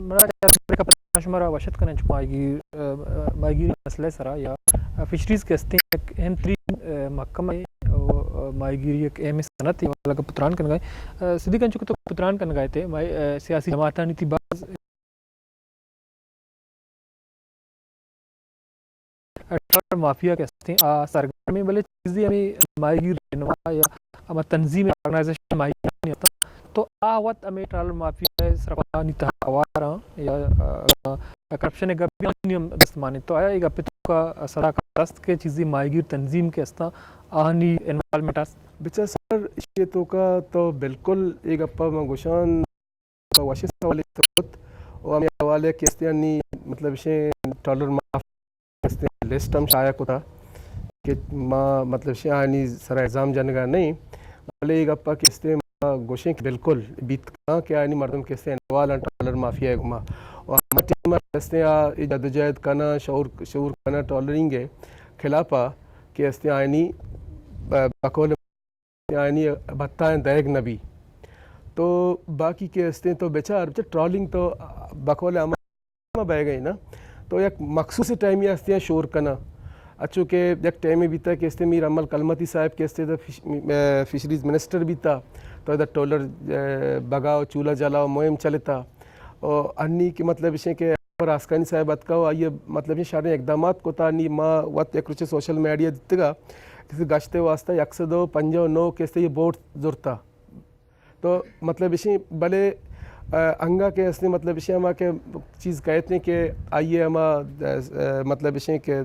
منا چار سپر کا پتہ شمارا وشت کنن چکا ماہیگیر، آ، آ، ماہیگیری مسئلہ سرا یا، آ، فشریز کہ استیں یک اہم ترین، آ، محکمہ ہے، آ، آ، ماہیگیری یک اہم صنعت ہے، والا کا پتران کنگا ہے۔ آ، صدیق انچو کہ تو پتران کنگا ہے تے، ماہی-، آ، سیاسی جماعتانی تی باز ٹرالر مافیا کہ استیں، آ سرگرم ایں، بلے چیزے ہمیں ماہیگیر رہنما یا ہما تنظیم آرگنائزیشن ماہیگیرانی ہوتا، تو آ وت ہمیں ٹرالر مافیا ءِ سرپانی تہا ہوار آں یا، آ، کرپشن ءِ گپ بھی آنی ہم دست مانے۔ تو آیا اے گپ ءِ توکا صداقت است کہ چیزے ماہیگیر تنظیم کہ استاں، آہانی انوالومنٹ است؟ بچار سر، ایشی توکا تو بالکل اے گپا من گوشان، وشیں سوالے کت، و ہمے حوالے کہ استیانی مطلب اشیں ٹرالر مافیا استیں لسٹ ہم شائع کتا کہ ما مطلب اشیں آیانی سرا الزام جنگا نہیں، بلے اے گپا کہ استیں ما گوشیں کہ بالکل بیت کاں کہ آیانی مردم کہ استیں انوال انت ٹرالر مافیا گما، و ہما ٹیم کہ استیں آ اے جدوجہد کناں، شعور، شعور کناں ٹرالرنگ خلافا کہ استیں آیانی ب-، بقول آیانی بھتائیں دئیگ نہ بی۔ تو باقی کہ استیں تو بچار، بچار ٹرالنگ تو بقول ہما بئیگ ءَ نا، تو یک مخصوص ٹائمی ہستیاں شور کناں۔ اچو کہ یک ٹائمے بیتا کہ استیں میر امل کلمتی صاحب کہ استیں تو فش-، اے، فشریز منسٹر بیتا، تو ادا ٹرالر، اے، بگا و چولہ جلا و مہم چلتا۔ و انی کہ مطلب اشیں کہ پر آسکانی صاحب اتکا و آئی ءَ مطلب اشیں شریں اقدامات کتا۔ نی ما وت یک روچے سوشل میڈیا دیتگا، کسی گشتے واسطہ یک سد و پنجاہ و نو کستے یہ بوٹ زرتا۔ تو مطلب اشیں بلے، آ، انگا کہ استیں مطلب اشیں ہما کہ چیز کہتے ہیں کہ آئی ءَ ہما، آ، مطلب اشیں کہ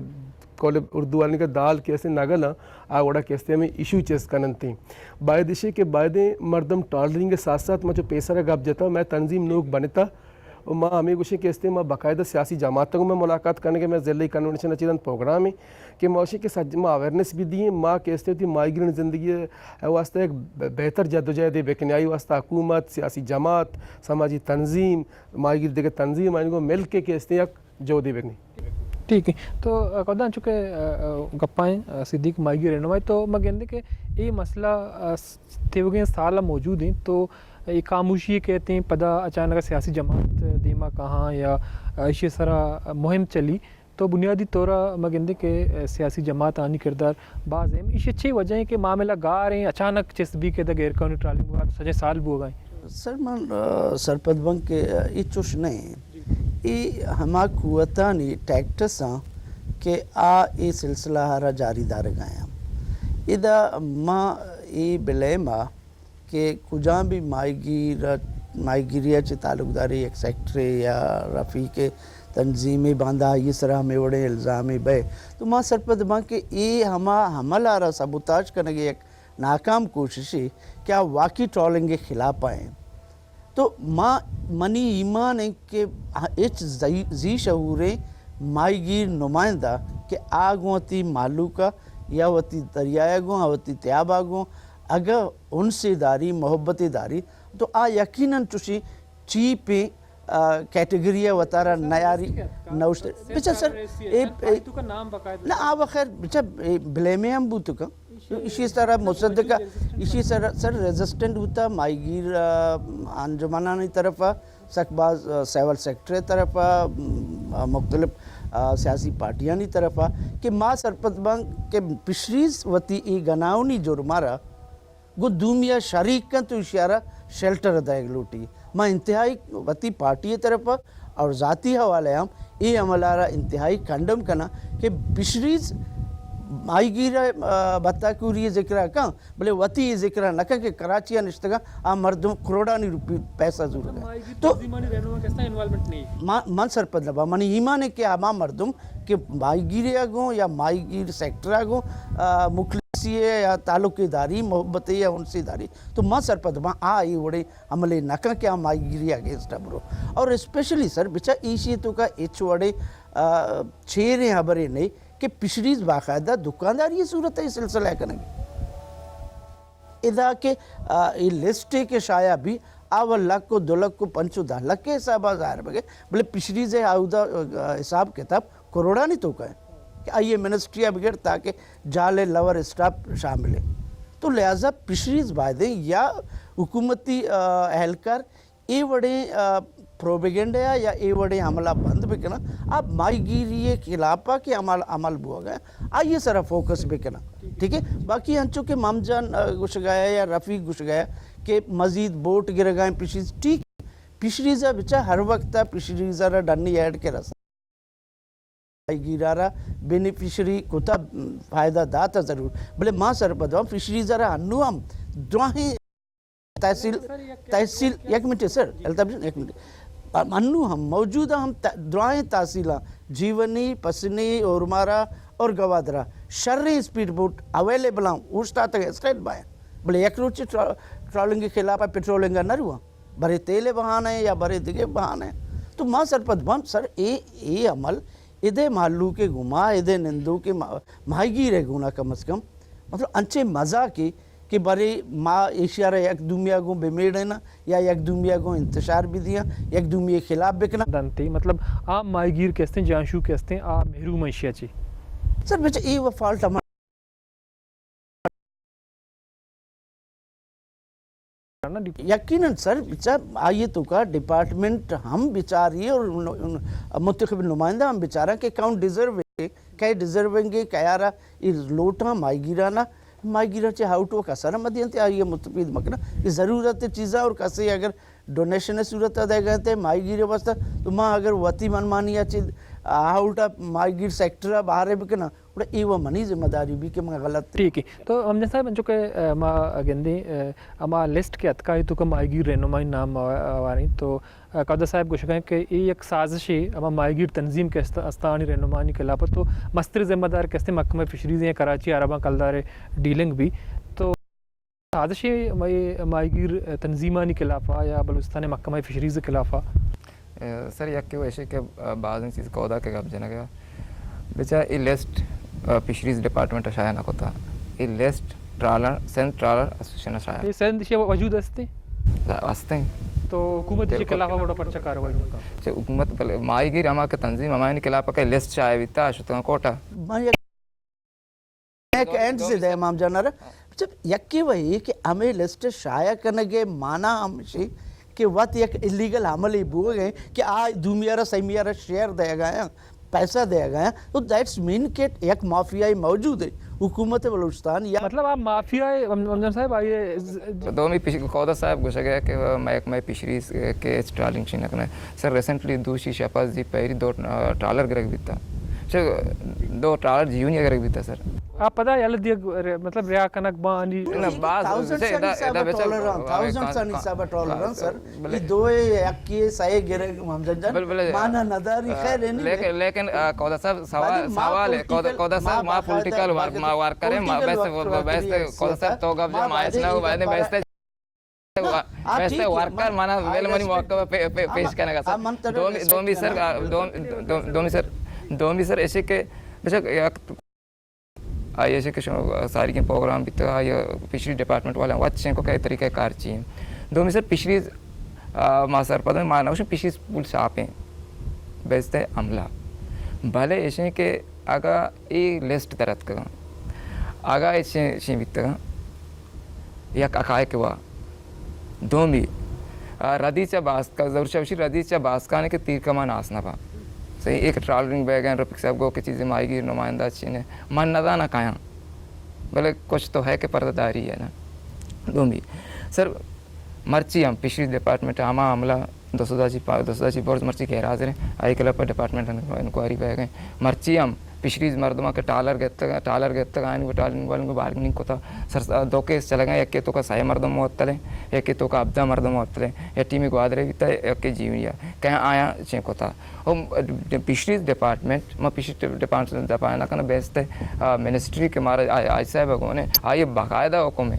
قول اردو والے کہ دال کہ استیں نگل آ وڑا کہ استیں ہمیں ایشو چیز کننتے۔ باید اشیں کہ بایدیں مردم ٹالرنگ کے ساتھ ساتھ مچو پیسر گپ جتا، میں تنظیم نوک بنتا، و ما ہمے گوشیں کہ استیں ما باقاعدہ سیاسی جماعتاں گوں ملاقات کنگ ءَ، مئے ضلعی کنونشن ءَ چیدن پروگرام ایں کہ ما گوشیں کہ سج-، ما اویئرنس بھی دئیں، ما کہ استیں وتی ماہیگیرانی زندگی ءِ واسطہ یک بہ-، بہتر جدوجہدے بکنیں، آئی واسطہ حکومت، سیاسی جماعت، سماجی تنظیم، ماہیگیر دگہ تنظیم آنی گوں مل کے کہ استیں یک جہدے بکنیں۔ ٹھیک ہے۔ تو، آ، کداں چونکہ، آ، آ، گپائیں، آ، صدیق ماہیگیر رہنمائی تو ما گندے کہ اے مسئلہ، آ، س-، تیوگیں سال موجود ہیں تو اے خاموشی کہتے ہیں، پدا اچانک سیاسی جماعت دیما کہاں یا ایشی سرا مہم چلی، تو بنیادی طور ما گندے کہ سیاسی جماعت آنی کردار باز ہیں۔ ایشی چھ وجہ ہیں کہ معاملہ گار ہیں، اچانک چست بھی کہ دا غیر قانونی ٹرالنگ بوا تو سجے سال بو گئے۔ سر من، آ، سرپد بنگ کہ اے چوش نہیں۔ اے ہما قوتانی ٹیکٹس ہیں کہ آ اے سلسلہ را جاری دارگا ہیں۔ ادا ما اے بلیما کہ کجام بھی ماہیگیر، ماہیگیری ءَ چہ تعلقداری یک سیکٹری یا رفیق تنظیمی باندا آئی سرا ہمے وڑیں الزامی بئے، تو ما سرپد باں کہ اے ہما حمل ءَ را سبوتاژ کنگ ءِ یک ناکام کوششے کہ آ واقعی ٹرالنگ ءِ خلاف ءَ ایں۔ تو ما، منی ایمان انت کہ ہچ زی، زی شعوریں ماہیگیر نمائندہ کہ آ گوں وتی مہلوک ءَ یا وتی دریائے گوں، وتی تیاب ءَ گوں اگہ انسے داری، محبتے داری، تو آ یقیناً چوشیں چیپیں، آ، کیٹگری ءَ وتارا نیاری نوشت۔ بچا سر، اے، اے، نہ، آ بخیر، بچا، اے، بلیمے ہم بوت کن۔ ایشی سر مصدقہ، ایشی سر، سر ریزسٹنٹ بوتا ماہیگیر، آ، انجمنانی طرف ءَ، سک باز، آ، سول سیکٹر ءِ طرف ءَ، م، آ، مختلف، آ، سیاسی پارٹیانی طرف ءَ کہ ما سرپد باں کہ فشریز وتی اے گناہونی جرم ءَ را گوں دومی ءَ شریک کنت و ایشی ءَ را شیلٹر دئیگ لوٹی۔ ما انتہائی وتی پارٹی ءِ طرف ءَ اور ذاتی حوالے ءَ ہم اے عمل ءَ را انتہائی کنڈم کناں کہ فشریز ماہیگیر ءِ، آ، بھتاکوری ءِ ذکر ءَ کن، بلے وتی اے ذکر ءَ نہ کن کہ کراچی ءَ نشتگاں آ مردم کروڑانی روپی پیسہ زورگ ءَ۔ ماہیگیر تو تنظیمانی رہنما کسا انوالومنٹ نہیں؟ ما، من سرپد نہ باں۔ منی ایمان ہے کہ ہما مردم کہ ماہیگیری ءَ گوں یا ماہیگیر سیکٹر ءَ گوں، آ، مخلصی ءِ یا تعلق داری، محبت ءِ یا انسی داری، تو من سرپد باں آ اے وڑیں عملے نہ کن کہ آ ماہیگیری اگینسٹ ءَ برو۔ اور اسپیشلی سر بچا ایشی توکا ہچ وڑیں، آ، چیریں حبرے نہیں کہ فشریز باقاعدہ دکانداری صورت ءَ سلسلہ کنگی۔ ادا کہ، آ، اے لسٹ کہ شائع بی، آ و لکھ و دو لکھ و پنچ و دہ لکھ ءِ حساب ءَ ظاہر بگے، بلے فشریز ءِ آودا، آ، حساب کتاب کروڑانی توکا ہے کہ آئی ءِ منسٹری ءَ بگر تاکہ جال ءِ لور اسٹاف شامل ہے۔ تو لہذا فشریز بایدیں یا حکومتی، آ، اہلکار اے وڑیں، آ، پروپیگنڈا یا اے وڑیں عملہ بند بکناں، آ ماہیگیری ءِ خلاف ءَ کہ عمل، عمل بوگ ءَ، آئی ءِ سرا فوکس بکناں۔ ٹھیک ہے، باقی انچو کہ مام جان، آ، گوشگایا یا رفیق گوشگایا کہ مزید بوٹ گرگائیں فشریز، ٹھیک، فشریز ءَ بچا ہر وقت ءَ فشریز ءَ را ڈنی ایڈ کے رسا۔ ماہیگیر ءَ را بینیفیشری کتا، فائدہ داتا ضرور، بلے ما سرپد ہم فشریز ءَ را انو ہم دراہیں تحصیل، تحصیل، یک منٹ سر، الطاف جان، یک منٹ۔ انو ہم موجودہ ہم ت-، دراہیں تحصیلاں، جیونی، پسنی، اورمارا اور گوادرا شریں اسپیڈ بوٹ اویلیبل ہیں، اوشتاتگ اسٹینڈ بائی، بلے یک روچے ٹرا-، ٹرالنگ کے خلاف پٹرولنگ نہ رواں۔ برے تیل ءِ بہانہ ءَ یا برے دگہ بہانہ ءَ۔ تو ما سرپد بم سر، اے، اے عمل ادے مہلوک ءِ گوما، ادے نندوک ءِ ما-، ماہیگیر ءِ گونا کم از کم، مطلب انچیں مزاکے کہ برے ما ایشی ءَ را یک دومی ءَ گوں بمیڑیناں یا یک دومی ءَ گوں انتشار بدیاں، یک دومی ءِ خلاف بکناں۔ دنتی، مطلب عام ماہیگیر کہ استیں، جانشو کہ استیں، آ محروم ایشی ءَ چی؟ سر، بچ اے و فالٹ ہما یقیناً سر، بچار آئی توکا ڈپارٹمنٹ ہم بچاری اور متخب نمائندہ ہم بچاراں کہ کون ڈیزرو ہے، کئے ڈیزرونگ ہے، کیارا اے لوٹاں ماہیگیرانا، ماہیگیراں چہ آؤٹ ورک اثر مدینتے آئی مستفید مکنا۔ یہ ضرورت چیزاں اور کسے اگر ڈونیشن صورت دے گئے تے ماہیگیر واسطہ، تو ما اگر وتی منمانی چہ آؤٹ آف ماہیگیر سیکٹر باہر بکنا، گڑا اے و منی ذمہ داری بی کہ من غلط۔ ٹھیک ہے۔ تو امجد صاحب، انچو کہ، آ، ما گندیں، آ، ہما لسٹ کہ اتکا ہے تو کہ ماہیگیر رہنمائی نام آ-، آواریں تو، آ، قودا صاحب گوشگا ہیں کہ اے یک سازشے ہما ماہیگیر تنظیم کہ است-، استانی رہنمانی خلاف تو مستر ذمہ دار کہ استیں محکمہ فشریز ہیں کراچی عرباں کلدار ڈیلنگ بی تو سازشے مئے ماہیگیر تنظیمانی خلاف ءَ یا بلوچستان محکمہ فشریز خلاف ءَ؟ اے، سر، یکے و ایشی کہ، آ، بازیں چیز کودا کہ گپ جنگ ءَ۔ بچار اے لسٹ، آ، فشریز ڈپارٹمنٹ ءَ شائع نہ کتا۔ اے list trawler, Sindh trawler association ءَ شائع۔ اے سندھ شے وجود ہستے؟ ہستے۔ تو حکومت کے خلاف وڑا پرچہ کاروائی ہوتا؟ چہ حکومت بلے ماہیگیر ہما کہ تنظیم ہمایانی خلاف کہ لسٹ شائع بیتا شتگاں کوٹا۔ ما یک یک اینڈ سے دے امام جان ءَ را۔ اچھا، یکے وہی کہ ہمے لسٹ شائع کنگ ءِ معنی ہمشی کہ وت یک الیگل عملے بوگ ءَ کہ آ دومی ءَ را سیمی ءَ را شیئر دیگ ءَ آں، پیسہ دیگ ءَ آں، تو دیٹس مین کہ یک مافیائی موجود ہے حکومت بلوچستان یا مطلب آ مافیا ہے، ام-، امجد صاحب، آئیے ز-، دومی پش-، کودا صاحب گوشگ ءَ کہ محکمہ فشریز کہ ہچ ٹرالنگ شی نہ کنے۔ سر، ریسنٹلی دوشی شپا زی پیری دو، آ، ٹرالر گرگ بیتا۔ چہ دو ٹرالر جیونی گرگ بیتا، سر۔ آ پدا یلہ دیگ ر-، مطلب ریا کنگ بانی۔ نہ، باز تھاؤزنڈز سے آنی ادا، ادا حساب بچا، ٹرالر آں، آ، تھاؤزنڈز کا-، آنی حساب ٹرالر آں، بس، سر۔ بلے یہ دو یکی سائے گرگ ہم جن جن بل-، بلے، مانا نداری آ، خیر ہے نہیں لیکن، ہے۔ لیکن، آ، کودا صاحب سوال، بلے ما سوال ہے، کودا، پولیٹیکل، کودا صاحب ما ما پولیٹیکل باقاعدہ ورک، ما ورک کریں، ما پولیٹیکل بیسٹ، ورک بیسٹ، کریں، کودا صاحب تو گپ ما ایسا ہو، بعد میں بیسٹ۔ ہاں، ویسے ٹھیک ہے، ورکر من، مانا آ، ویل منی ریسپیکٹ موقع پہ، پہ، ہاں، پیش کرنے کا، سر۔ ہاں، من تیرے دومی، ریسپیکٹ دومی سر، دیتا ہوں۔ دوم-، دوم-، دومی سر، دومی سر ایسے کہ بچک یک آئی ایسے کہ شما ساری کے پروگرام بیتا، آئی فشری ڈپارٹمنٹ والے وچ ہیں کو کئی طریقہ کار چی ہیں۔ دومی سر فشریز، آ، ما سرپد ہیں، ما نوشن فشریز پول صاف ہیں۔ بیستے عملہ۔ بھلے ایسے کہ اگا اے لسٹ در اتکگاں، اگا اے چیں، چیں بیتگاں، یک حقائق وا۔ دومی، آ، ردی چہ باسکا، ضرور چہ وشی ردی چہ باسکانے کہ تیر کمان آس نہ با۔ صحیح، ایک ٹرالرنگ بیگ ہیں، رفیق صاحب گو کہ چیزیں ماہیگیر نمائندہ چینے۔ من نہ دانا کایاں۔ بلے کچھ تو ہے کہ پردہ داری ہے نا۔ دومی، سر، مرچی ہم فشریز ڈپارٹمنٹ ہما عملہ دو سدا چی پا-، دو سدا چی برز مرچی غیر حاضر ہیں۔ آئی کلب پر ڈپارٹمنٹ انکوائری بیگ ہیں۔ مرچی ہم فشریز مردماں کہ ٹالر گتگ، ٹالر گتگ، آنی وہ ٹالر والوں کو بارگننگ کتا۔ سر، دو کیس چلگا، یکے توکا سئے مردم معطل ہیں، یکے توکا ہبدہ مردم معطل ہیں۔ یا ٹیمی گوادرے بیتا، یکے جیونیا۔ کہیں آیا چیں کتا۔ ہم فشریز ڈپارٹمنٹ، ما فشریز ڈپارٹمنٹ دپا نہ کنا، بیستے، آ، منسٹری کہ مارا آ-، آئی صاحب گونے، آئی باقاعدہ حکم ہے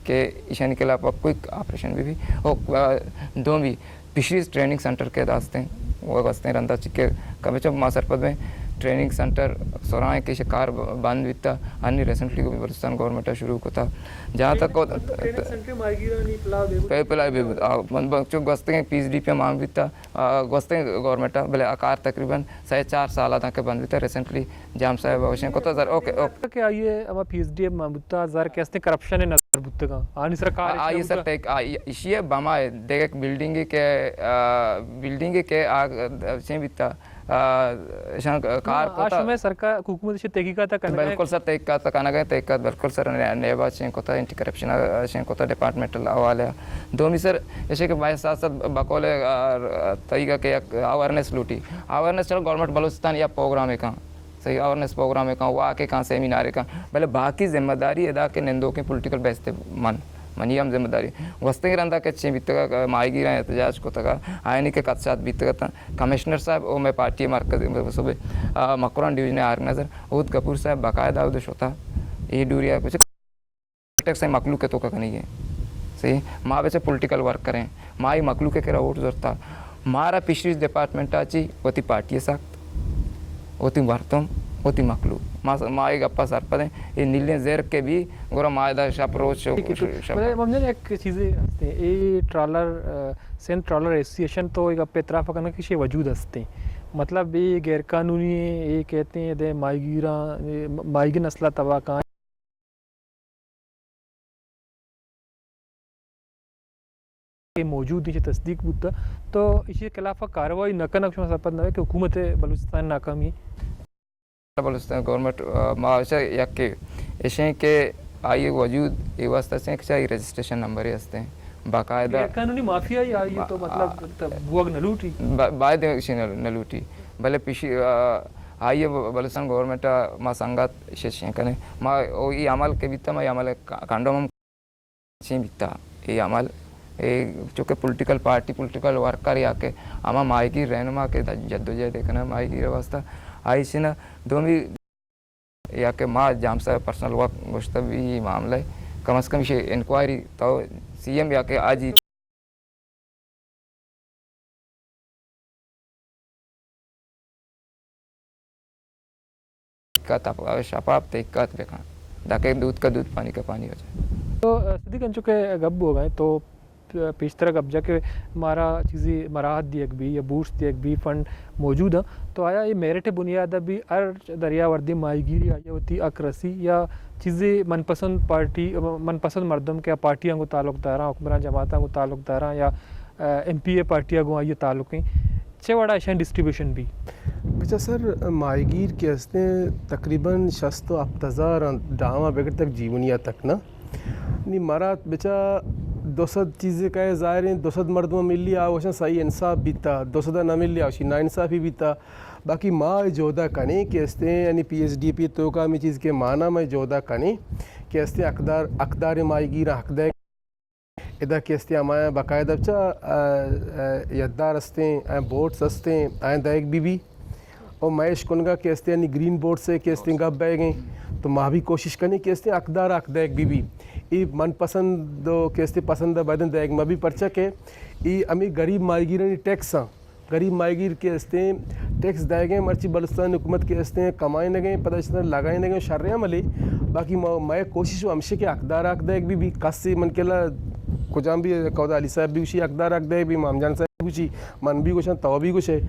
کہ ایشانی خلاف کوئی آپریشن بھی بھی۔ او، آ، دومی، فشریز ٹریننگ سینٹر کہ داستیں، وہ واسطے رندا چکے کمے چپ ما سرپد میں۔ ٹریننگ سینٹر سرائیں کہ شکار بند بیتا، انی ریسنٹلی بلوچستان گورنمنٹ ءَ شروع کتا۔ جہاں تک ٹریننگ سینٹر ماہیگیرانی پلائی بہبود، پلائی بہبود، آ، من بچو گوستگیں پی ایس ڈی پی مان بیتا، آ، گوستگیں گورنمنٹ ءَ، بلے آ کار تقریباً سہ چار سال ءَ دانکہ بند بیتا، ریسنٹلی جام صاحب ءَ گوشیں کتا زر، اوکے، اوکے۔ کہ آئی ءَ ہما پی ایس ڈی مان بوتا، زر کہ استیں کرپشن ءِ نظر بوتگاں۔ آنی سر کار آ-، آئی ءَ سر تحق-، آ، ای-، ایشی ءَ بما دگہ بلڈنگے کہ، آ، بلڈنگے کہ آ، چین بیتا، آ، اشاں کار نہ، آ کتا۔ شمئے سرکار حکومت اشی تحقیقات کنگ ءَ؟ بالکل سر، تحقیقات کنگ ءَ، تحقیقات بالکل سر، نے-، نیب ءَ چین کتا، اینٹی کرپشن ءَ چین کتا، ڈپارٹمنٹل حوالے ءَ۔ دومی سر، ایشی کہ مئے ساتھ ساتھ بقول، آ، طریقہ کہ یک اویئرنیس لوٹی۔ اویئرنیس چلو گورنمنٹ بلوچستان یا پروگرام کن، صحیح، اویئرنیس پروگرام کن، واک کن، سیمینار کن، بلے باقی ذمہ داری ادا کہ نندوکیں پولیٹیکل بیس ءَ من، منی ہم ذمہ داری۔ گوستگیں رندا کہ چین بیتگا، ماہیگیراں احتجاج کتگا، آیانی کہ کت شات بیتگا تاں کمشنر صاحب او مئے پارٹی مرکز صوبے، آ، مکران ڈویژن آرگنائزر اود غفور صاحب باقاعدہ اود شتا۔ اے ڈوریا کچھ پالیٹکس ءِ مخلوق ءِ توکا کنگی ایں۔ صحیح؟ ما بچہ پولیٹیکل ورکر ایں۔ ما اے مخلوق ءِ کرا ووٹ زرتا۔ مارا فشریز ڈپارٹمنٹ ءَ چی وتی پارٹی ءِ ساخت، وتی مردم، وتی مخلوق۔ ما، ما اے گپا سرپد ایں۔ اے نیلیں زر کہ بی، گڑا ما ادا شپ روچ شپ۔ بلے ممنون، یک چیزے ہستے۔ اے ٹرالر، آ، سندھ ٹرالر ایسوسی ایشن تو اے گپ ءِ اعتراف کنگ کہ شے وجود ہستے۔ مطلب اے غیر قانونی ایں، اے کہتے ہیں دے ماہیگیراں، اے ماہیگیر نسل ءَ تباہ کاں۔ کہ موجود ایں، چہ تصدیق بوتا، تو ایشی خلاف کاروائی نہ کنگ شما سرپد نہ بئے کہ حکومت بلوچستان ناکامی؟ بلوچستان گورنمنٹ، آ، ما ایشاں یکے ایشیں کہ آئی وجود اے واسطہ سے کہ چاہی رجسٹریشن نمبر ہستے باقاعدہ۔ غیر قانونی مافیا یا آئی تو مطلب آ، بوگ نہ لوٹی؟ با-، باید ایشی نہ، نہ لوٹی۔ بلے پیشی، آ، آئی بلوچستان گورنمنٹ ما سنگت ششیں کنے۔ ما او ای عمل کہ بیتا، ما ای عمل کنڈم ہم چین بیتا۔ اے عمل، اے چونکہ پولیٹیکل پارٹی، پولیٹیکل ورکر یا کہ ہما ماہیگیر رہنما کہ جدوجہد کنن ماہیگیر واسطہ، آئی چین دومی یا کہ ما جام صاحب پرسنل ورک گوشتہ بھی اے معاملہ کم از کم ایشی انکوائری تو سی ایم یا کہ آ جی کا تپ-، شفاف تحقیقات بکن، داکہ دودھ کا دودھ، پانی کا پانی ہو جائے۔ تو، آ، صدیق انچو کہ گپ بوگ ءَ ایں تو پ-، پیشتر گپ جا کہ مارا چیزے مراعات دیگ بی یا بورس دیگ بی، فنڈ موجود ایں، تو آیا اے میرٹ بنیاد بی ہر دریاوردیں ماہیگیرے آئی وتی حق رسی یا چیزے من پسند پارٹی، من پسند مردم کہ پارٹیاں گوں تعلق داراں، حکمران جماعتاں گوں تعلق داراں یا، آ، ایم پی اے پارٹیاں گوں آئی تعلق ایں، چہ وڑا ایشاں ڈسٹریبیوشن بی؟ بچا سر، ماہیگیر کہ ہستیں تقریباً شست و ہپت ہزار ایں، ڈاما بگر تک جیونیا تک نا۔ نی مارا بچا دو سد چیزے کئے ظاہر ایں، دو سد مردم ملی آ وشاں صحیح انصاف بیتا، دو سد نہ ملی آ وشی نا انصافی بیتا۔ باقی ما اے جہدا کنیں کہ استیں، یعنی پی ایس ڈی پی توکا ہمیں چیز کہ مانا ما اے جہدا کنیں کہ استیں حقدار، حقدار ماہیگیراں حق دے۔ ادا کہ استیں ہمایاں باقاعدہ چا، آ، آ، یدار استیں، آ، بوٹس استیں، آیاں دائگ بی بی۔ او مئے اشکنگا کہ استیں یعنی گرین بوٹس اے کہ استیں گپ بیگیں، تو ما بھی کوشش کنیں کہ استیں حقدار حق دائگ بی بی۔ ای من پسند و کہ استیں پسند بدن دائگ ما بھی پرچا کہ ای ہمیں غریب ماہیگیرانی ٹیکس آں۔ غریب ماہیگیر کہ استیں ٹیکس دائگیں، مرچی بلوچستان حکومت کہ استیں کمائینگیں، پدا اشتر لگائینگیں، شریں عملے۔ باقی ما، مئے کوشش و ہمشی کہ حقدار حق دائگ بی بی، کسی من کلا کجام بھی، کودا علی صاحب بھی گوشی حقدار حق دائگ بی، مام جان صاحب بھی گوشی، من بھی گوشاں، تو بھی گوشے۔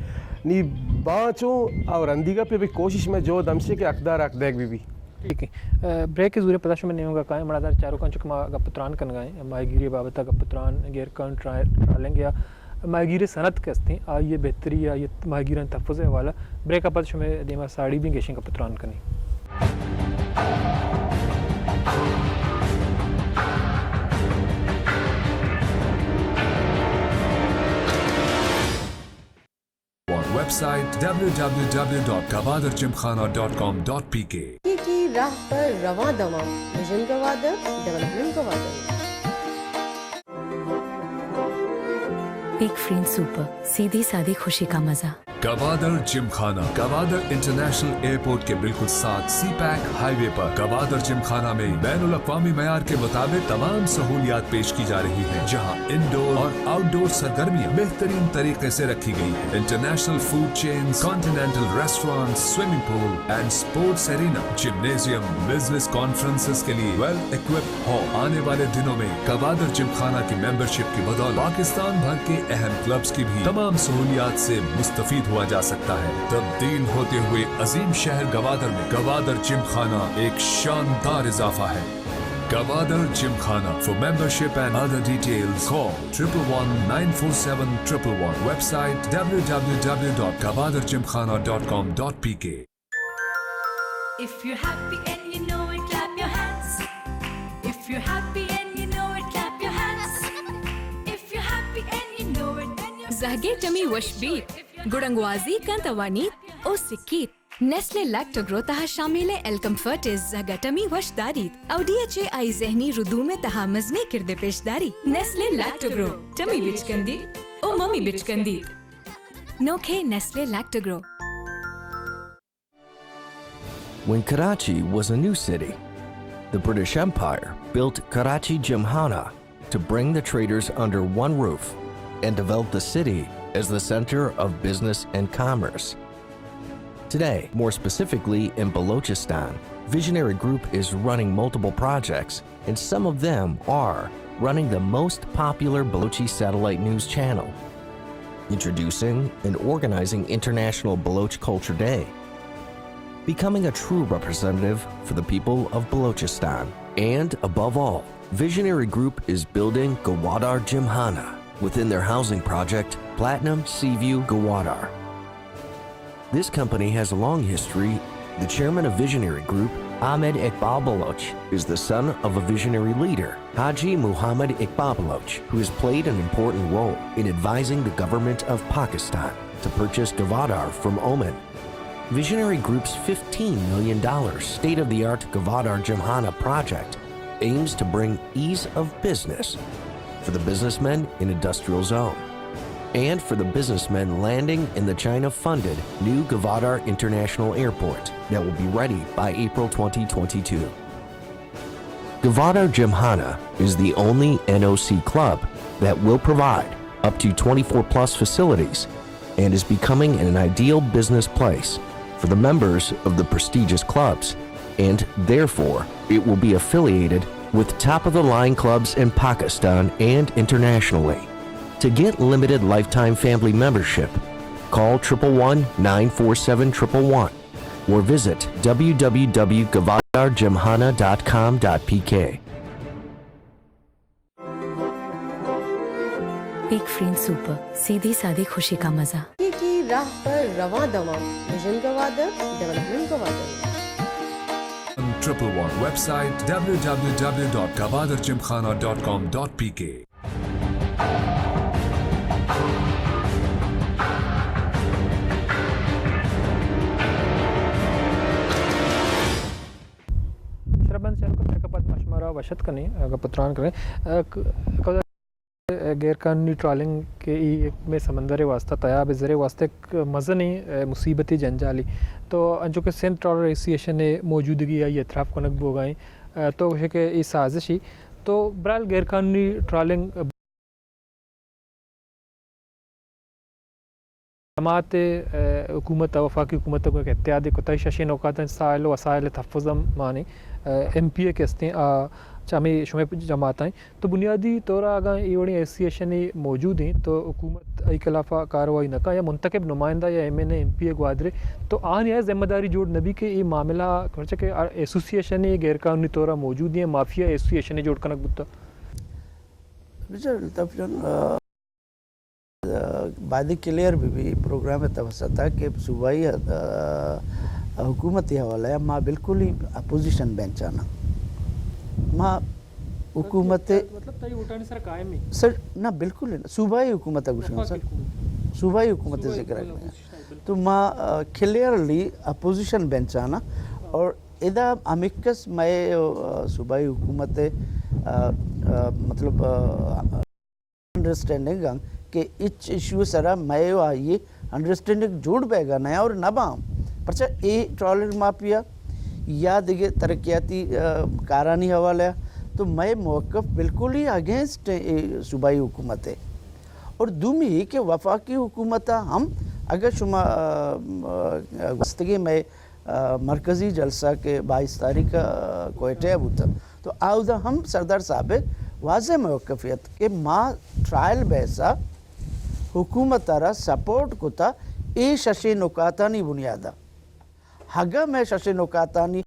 نی بانچو اور اندیگا پہ بھی کوشش میں جو دمشے کہ حقدار حق دائگ بی بی۔ ٹھیک ہے۔ آ، بریک زوریں پدا شمئے نیمگا کائیں، مڑاہدار چاروکاں چک ما گپ تران کنگا ایں، ماہیگیری بابتا گپ تران، غیر قانونی ٹرا-، ٹرالنگ یا ماہیگیری صنعت کہ استیں، آئی بہتری یا آئی ماہیگیرانی تحفظ حوالہ۔ بریک پد شمئے دیما ساڑی بیں گیشیں گپ تران کنیں۔ Website W W W dot Gwadar gymkhana dot com dot P K. کی کی راہ پر رواں دواں، ویژن گوادر، ڈیولپمنٹ گوادر۔ پیک فرین سوپر، سیدھی سادی خوشی کا مزہ۔ گوادر جم خانہ۔ گوادر انٹرنیشنل ایئرپورٹ کے بالکل ساتھ سی پیک ہائی وے پر گوادر جم خانہ میں بین الاقوامی معیار کے مطابق تمام سہولیات پیش کی جا رہی ہیں، جہاں انڈور اور آؤٹ ڈور سرگرمیاں بہترین طریقے سے رکھی گئی ہیں۔ International food chains, continental restaurants, swimming pool and sports arena, gymnasium, business conferences کے لیے ویل اکوپڈ ہو۔ آنے والے دنوں میں گوادر جم خانہ کی ممبرشپ کی بدولت پاکستان بھر کے اہم کلبز کی بھی تمام سہولیات سے مستفید ہوا جا سکتا ہے۔ تبدیل ہوتے ہوئے عظیم شہر گوادر میں گوادر جم خانہ ایک شاندار اضافہ ہے۔ گوادر جم خانہ۔ For membership and other details, call triple one nine four seven triple one. Website W W W dot gwadar gymkhana dot com dot P K. If you're happy and you know it, clap your hands. If you're happy and you know it, clap your hands. If you're happy and you know it, then you're زہگے ٹمی وش بیت، گڑا گوازی کنت ءُ وانیت ءُ سکیت۔ نیسلے لیکٹوگرو تہا شامل ءِ ایل کمفرٹ ءِ زہگ ءِ ٹمی وش داریت۔ او ڈی ایچ اے آئی ذہنی ردوم ءِ تہا مزنیں کردے پیش داریت۔ نیسلے لیکٹوگرو، ٹمی بچکندیت ءُ ممی بچکندیت۔ نوکیں نیسلے لیکٹوگرو۔ When Karachi was a new city, the British Empire built Karachi Gymkhana to bring the traders under one roof and develop the city as the center of business and commerce. Today, more specifically in Balochistan, Visionary Group is running multiple projects, and some of them are running the most popular Balochi satellite news channel, introducing and organizing International Baloch Culture Day, becoming a true representative for the people of Balochistan, and above all, Visionary Group is building Gwadar Gymkhana within their housing project, Platinum Seaview Gwadar. This company has a long history. The chairman of Visionary Group, Ahmed Iqbal Baloch, is the son of a visionary leader, Haji Muhammad Iqbal Baloch, who has played an important role in advising the government of Pakistan to purchase Gwadar from Oman. Visionary Group's fifteen million dollars state-of-the-art Gwadar Gymkhana project aims to bring ease of business for the businessmen in Industrial Zone and for the businessmen landing in the China-funded new Gwadar International Airport that will be ready by April twenty twenty-two. Gwadar Gymkhana is the only N O C club that will provide up to twenty-four plus facilities and is becoming an ideal business place for the members of the prestigious clubs, and therefore it will be affiliated with top-of-the-line clubs in Pakistan and internationally. To get limited lifetime family membership, call triple one nine four seven triple one or visit W W W gwadar gymkhana dot com dot P K. ایک foreign soup, سیدھی سادی خوشی کا مزہ۔ کی راہ پر رواں دواں، vision Gwadar, development Gwadar. Triple one website W W W dot gwadar gymkhana dot com dot P K. شربند چینل کو پھر کپت ما شمارا وش اتک کنیں، اگہ پتران کریں۔ ا، ک-، غیر قانونی ٹرالنگ کہ ای ایک مئے سمندر ءِ واسطہ، تیاب ءِ زر ءِ واسطہ ایک مزنیں، ا، مصیبتے، جنجالے۔ تو انچو کہ سندھ ٹرالر ایسوسی ایشن ءِ موجودگی آئی اعتراف کنگ بوگا ایں، ا، تو گوشے کہ ای سازشے۔ تو بہرحال غیر قانونی ٹرالنگ جماعت ءِ، ا، حکومت ءِ، وفاقی حکومت ءِ گوں یک اتحادے کتہ، ششیں نوکاتاں ساحل و وسائل ءِ تحفظ ءَ مانیں، ا، ایم پی اے کہ استیں، آ، چہ ہمے شمئے جماعت ایں۔ تو بنیادی طور ءَ اگاں اے وڑیں ایسوسی ایشنے موجود ایں تو حکومت ای خلاف ءَ کاروائی نہ کن یا منتخب نمائندہ یا ایم این اے، ایم پی اے گوادر ءِ، تو آہانی ءَ ذمہ داری جوڑ نہ بی کہ اے معاملہ، پرچہ کہ ایسوسی ایشنے غیر قانونی طور ءَ موجود ایں، مافیا ایسوسی ایشنے جوڑ کنگ بوتہ۔ بچار الطاف جان، آ، باید کلیئر بہ بی پروگرام ءِ توسط ءَ کہ صوبائی، آ، حکومت ءِ حوالہ ءَ ما بالکل ہی اپوزیشن بینچ آں۔ ما حکومت، مطلب، تئی ووٹانی سر قائم ایں؟ سر، نہ، بالکل نہ۔ صوبائی حکومت ءَ گوشاں سر۔ وفاقی حکومت۔ صوبائی حکومت ءِ ذکر ءَ۔ صوبائی حکومت، بالکل۔ تو ما، آ، کلیئرلی اپوزیشن بینچ آں اور ادا ہمکس مئے، آ، صوبائی حکومت ءِ، آ، آ، مطلب، آ، انڈرسٹینڈنگ انت کہ ہچ ایشو ءِ سرا مئے و آئی ءِ انڈرسٹینڈنگ جوڑ بیگا نہ اور نہ باں، پرچہ اے ٹرالر مافیا یا دگہ ترقیاتی کارانی حوالہ، تو مئے موقف بالکل ہی اگینسٹ اے صوبائی حکومت ہے۔ اور دومی کہ وفاقی حکومت ہم اگر شما گستگی مئے مرکزی جلسہ کہ بائیس تاریخ کوئٹہ بوتا، تو آودا ہم سردار صاحب واضح موقفیت کہ ما ٹرائل بیسا حکومت را سپورٹ کتا، اے ششیں نکاتانی بنیادا۔ اگہ مئے ششیں نکاتانی